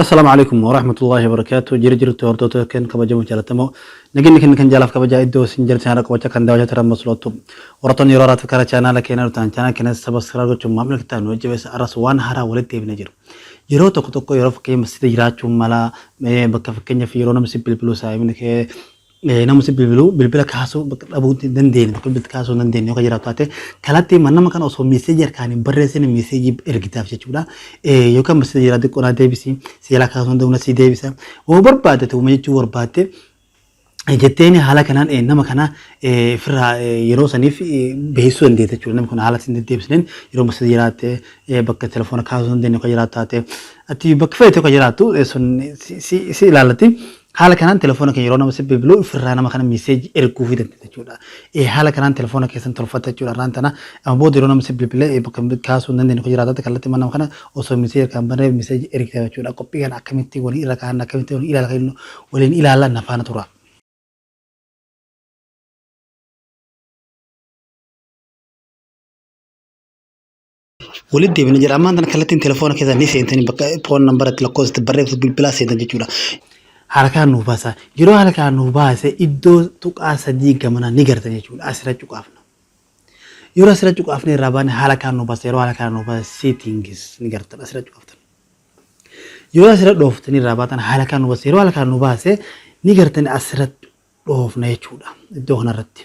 Assalaamu alaikum warahmatullahi wabarakatuh. Jira jirtu hordoftoota keenya kabajamoo jaallatamoo. Nageenya keenya kan jaalaaf kabajaa iddoo isin jirtan haala qabachaa kan daawwachaa turan maslootu. Warroonni yeroo haaraatti karaa chaanaala keenyaa dhuftan chaanaala keenya subscribe gochuun maamila kitaa nu jajjabeessa arras waan haaraa walitti deebinee jiru. Yeroo tokko tokko yeroo fakkeenya masjida jiraachuun mala bakka fakkeenyaaf yeroo namni si bilbilu saayimni kee nama si bilbilu bilbila kaasuu bakka dhabuu hin dandeenye bakka bilbila kaasuu hin dandeenye yoo kan jiraatu taate kallattii nama kana osoo meeseejii harkaan hin barreessine meeseejii ergitaaf jechuudha. Yookaan masjida jiraatu xiqqoo deebisi si jalaa kaasuu hin danda'u si deebisa. Yoo barbaadde ta'uma jechuu barbaadde jetteen haala kanaan nama kana ofirraa yeroo saniif beeksisuu dandeetta jechuudha. Namni kun haala isin deddeebisneen yeroo masjida jiraatte bakka telefoona kaasuu hin dandeenye kan jiraatu taate ati bakka feete kan jiraattu sun si ilaallatti. Haala kanaan telefoona keenya yeroo nama si bilbilu ofirraa nama kana meeseejii erguufii dandeetta jechuudha. Haala kanaan telefoona keessan tolfatta jechuudha. Har'aan tana amma booda yeroo nama si bilbile bakka kaasuu hin dandeenye kan jiraatu taate kallattii nama kana osoo meeseejii harkaan barree meeseejii ergita jechuudha. Qophii kana akkamitti waliin irra kaa'anna akkamitti waliin ilaala kan waliin ilaalla na faana tura. Walitti deebina jedha. Ammaan tana kallattiin telefoona keessa ni seentanii bakka phone number itti lakkoofsa itti barreessu bilbilaa seentan jechuudha. Haala kanaan nuuf baasa. Yeroo haala kanaan nuuf baase iddoo tuqaa sadii gamanaa ni gartan jechuudha. Asirra cuqaafna. Yeroo asirra cuqaafne irraa baane haala kanaan nuuf baasa. Yeroo haala kanaan nuuf baase settings ni gartan asirra cuqaaftan. Yeroo asirra dhooftanii irraa baatan haala kanaan nuuf baase. Yeroo haala kanaan nuuf baase ni gartan asirra dhoofna jechuudha. Iddoo kanarratti.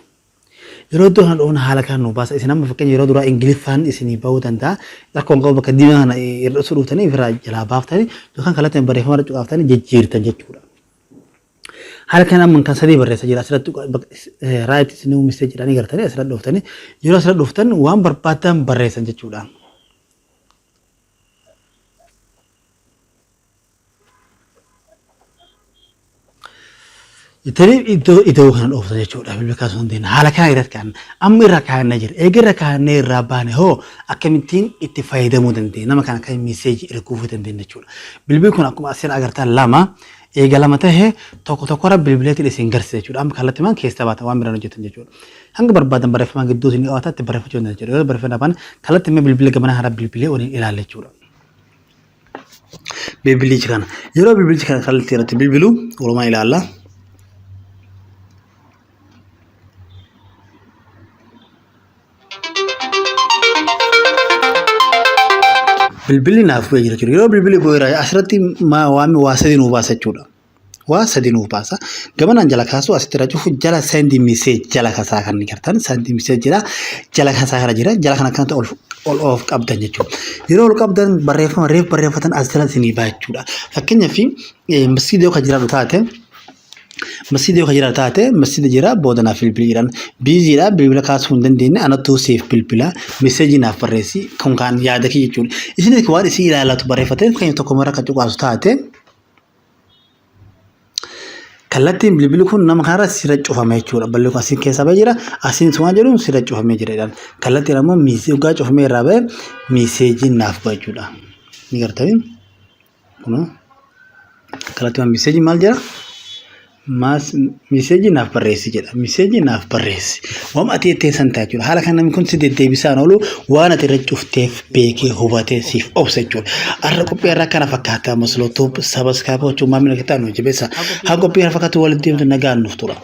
Yeroo iddoo kana dhoofna haala kanaan nu baasa. Isin amma fakkeenya yeroo duraa Ingiliffaan isinii bahuu danda'a. Rakkoon qabu bakka diimaa kana hir'isuu dhuftanii ofirraa jalaa baaftanii yookaan kallattiin barreeffama irra cuqaaftanii jijjiirtan jechuudha. Haala kanaan amma kan sadii barreessa jira. Asirratti right isin message jedhanii gartanii asirratti dhooftanii yeroo asirratti dhooftan waan barbaaddan barreessan jechuudha. Jettanii iddoo iddoo kana dhoofta jechuudha. Bilbila kaasuu dandeenya. Haala kana irratti kaa'anna. Amma irra kaa'annee jira. Eega irra kaa'annee irraa baane hoo akkamittiin itti fayyadamuu dandeenya? Nama kana akkamiin meeseejii erguufii dandeenya jechuudha. Bilbilli kun akkuma asirra agartan lama. Eega lama tahe tokko tokkorra bilbileetiin isin garsiisa jechuudha. Amma kallattimaan keessa baata waan biraan hojjetan jechuudha. Hanga barbaadan barreeffamaan gidduu isin qabaata itti barreeffachuu dandeenya jechuudha. Yoo barreeffama baane kallattimaan bilbila gamanaa haaraa bilbilee waliin ilaalla jechuudha. Bilbilicha kana. Yeroo bilbilicha kana kallattii irratti bilbilu walumaa ilaalla. Bilbilli naaf bu'ee jira jechuudha. Yeroo bilbilli bu'eera asirratti waan waa sadii nuuf baasa jechuudha. Waa sadii nuuf baasa. Gamanaan jala kaasuu asitti irra cufu jala send message jala kasaa kan gartan send message jira jala kasaa kana jira jala kana kanatti ol ol of qabdan jechuudha. Yeroo ol qabdan barreeffama reef barreeffatan as jala isinii ba'a jechuudha. Fakkeenyaaf masjiida yoo kan jiraatu taate masjiida yoo kan jiraatu taate masjiida jira booda naaf bilbili jedhan. Busy dha bilbila kaasuu hin dandeenye anattuu siif bilbila message naaf barreessi kun kan yaada kiyya jechuudha. Isinis waan isin ilaallatu barreeffatee fakkeenya tokko mara kan cuqaasu taate Kallattiin bilbilli kun nama kanarra sirra cufame jechuudha. Balli kun asiin keessaa bahee jira. Asiin waan jedhu sirra cufamee jira jedhan. Kallattiin ammoo waggaa cufamee irraa bahe miiseejiin naaf baha jechuudha. Ni gartanii? Kunoo kallattiin miiseejiin maal jedha? Maas miiseejii naaf barreessi jedha. Miiseejii naaf barreessi. Waan ati jettee san ta'a jechuudha. Haala kan namni kun si deddeebisaan oolu waan ati irra cufteef beekee hubatee siif obsa jechuudha. Har'a qophii har'a kana fakkaata maslootuub subscribe gochuun maamila kitaa nu jabeessa. Haa qophii har'a fakkaatu walitti deemtu nagaan nuuf tura.